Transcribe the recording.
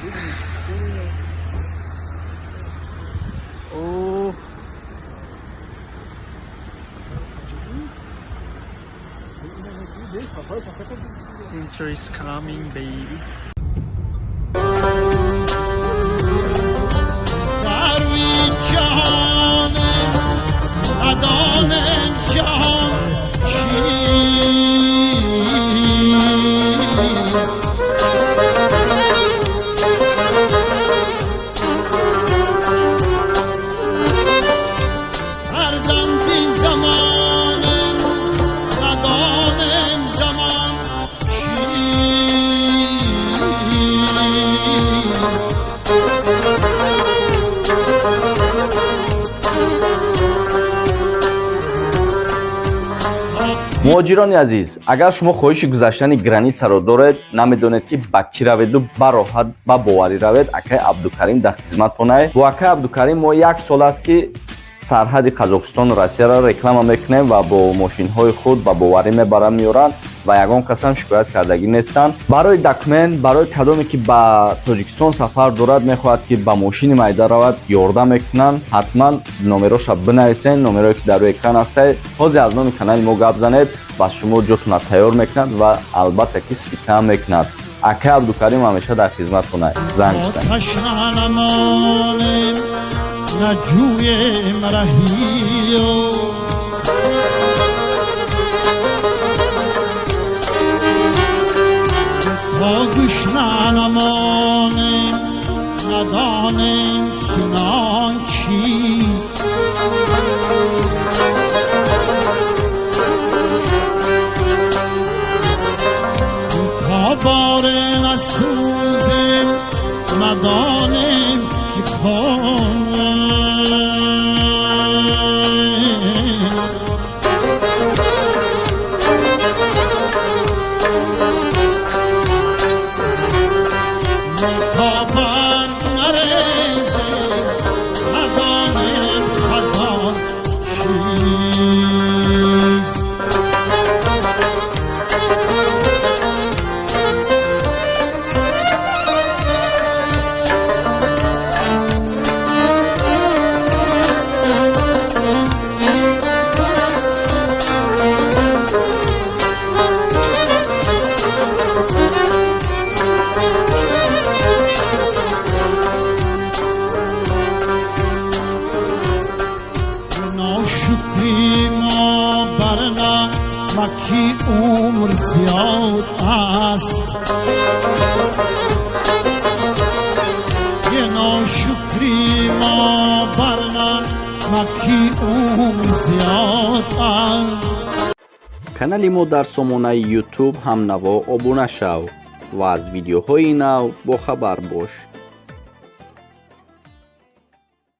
О. Winter is coming, baby. درویش جهان ندانم جهان چیست. فرزندی زمانم ندانم زمان چیست. Муҳоҷирони азиз, агар шумо хоҳиши гузаштани границаро доред, намедонед, ки ба кӣ раведу ба роҳат, ба боварӣ равед, акаи Абдукарим дар хизматонае. Бо акаи Абдукарим мо як сол аст, ки сарҳади Қазоқистону Россияро реклама мекунем ва бо мошинҳои худ ба боварӣ мебаранд, меоранд ва ягон касам шикоят кардагӣ нестанд. Барои документ, барои кадоме ки ба Тоҷикистон сафар дорад, мехоҳад, ки ба мошини майда равад, ёрдам мекунанд. Ҳатман номероша бинависен, номерое ки дар рӯи экран ҳастед. Ҳозир аз номи канали мо гап занед, ба шумо ҷотона тайёр мекунад ва албатта ки скидка мекунад. Акаи Абдукарим ҳамеша дар хизматона. Занг бизанед. Ташна намонем, наҷӯем раҳиё. То гушна намонем, надонем, ки нон чист. تا باره نسوزیم، ندانیم که خون. تا بر نریزیم، ندانیم خزان چیست. ناشکری ما بر نمکی عمر زیاد است. یه ناشکری ما بر نمکی عمر زیاد است. Канали мо дар сомонаи Ютуб «Ҳамнаво» обуна шав ва аз видеоҳои нав бохабар бош.